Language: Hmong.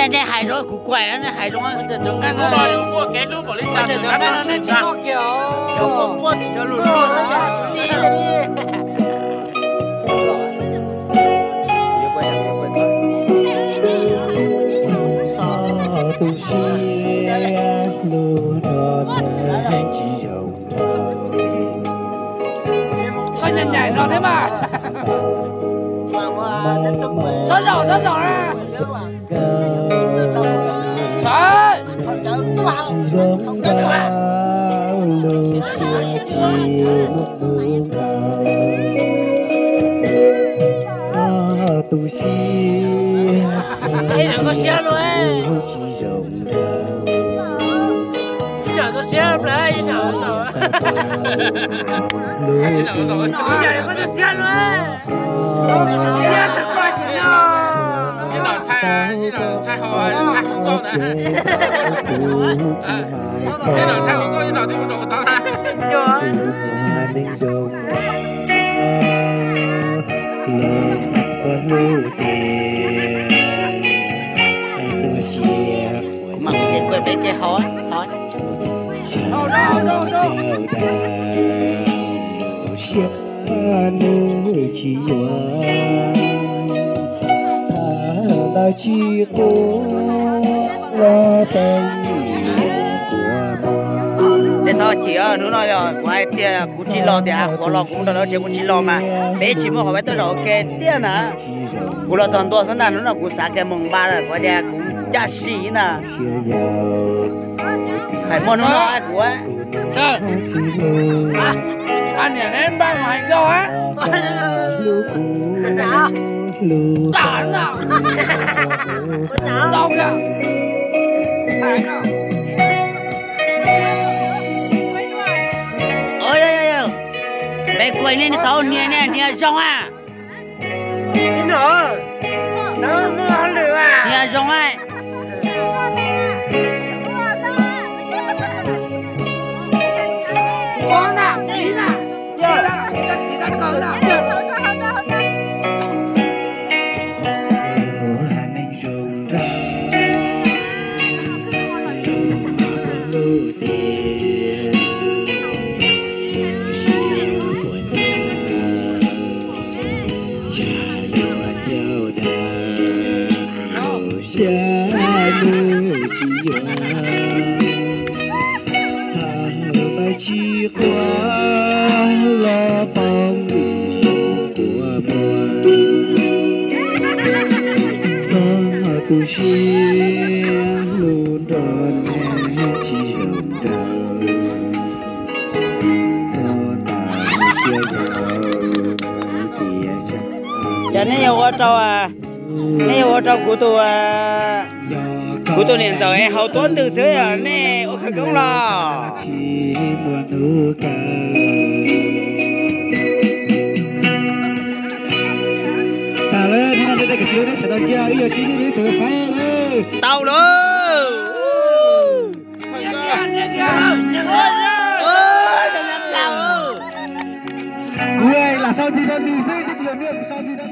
Nej hais zoo kuv kuaim na, nej hais zoo. Hnub no yus muaj kev hlub npaum li cas tseem qab no nej tsis nqa. Cov quaj quaj tsis cov lus luaj no yog li. Txhob tu siab, hlub nrog nraim tsis zoo nraug. Koj nyaim nyaim no thiab mas. Txhob zaum, txhob zaum na. Sawv. Tsis zoo nraug, lub siab tsis muaj hnub nkaus. Txhob tu siab, ib yam koj siab luaj. Tsis zoo nraug. Ib yam koj siab luaj, ib yam koj siab luaj. Kuv mam mus kev kuaj peb kev hau. Siab nws tsis yuav, thaj ntawd tsis quaj los peb kuv muag. Tej txhob chim, hnub no yog kuv hais tias kuv tsis los tias quav los kuv mus rau lawv tsev kuv tsis los mas peb tsis muaj qhov peb tuaj zaum ua ke tiag na. Kuv los txog ntua xwb ntag, hnub no kuv xav kiag mus npa lawm, kuv tias kuv ncaj si ntag. Hais muaj hnub no kuv niam neb npaj mus hais nkauj á. Tau kawg. Peb kuj nej xav hnia, nej hnia zoo a. Hnia zoo a. Xya nws tsis yuav, thaj ntawd tsis quaj los poob hauv kua muag. Txhob tu siab, hlub nrog neb tsis zoo nraug. Txhob tas siab yau tias cas nej yuav ua rau, nej yuav ua rau kuv tus, kuv tus niam ntxawm es haus tuab ntws xwb, nej ua khawv koob los. Tas lawm, hnub no tej kwv tij neb sawv daws cia ib yam sib ntsib sawv daws saib lawm. Tau lawm. Kuv lam sau tsis yog nws xwb, twb tsis yog nws, kuv sau tsis yog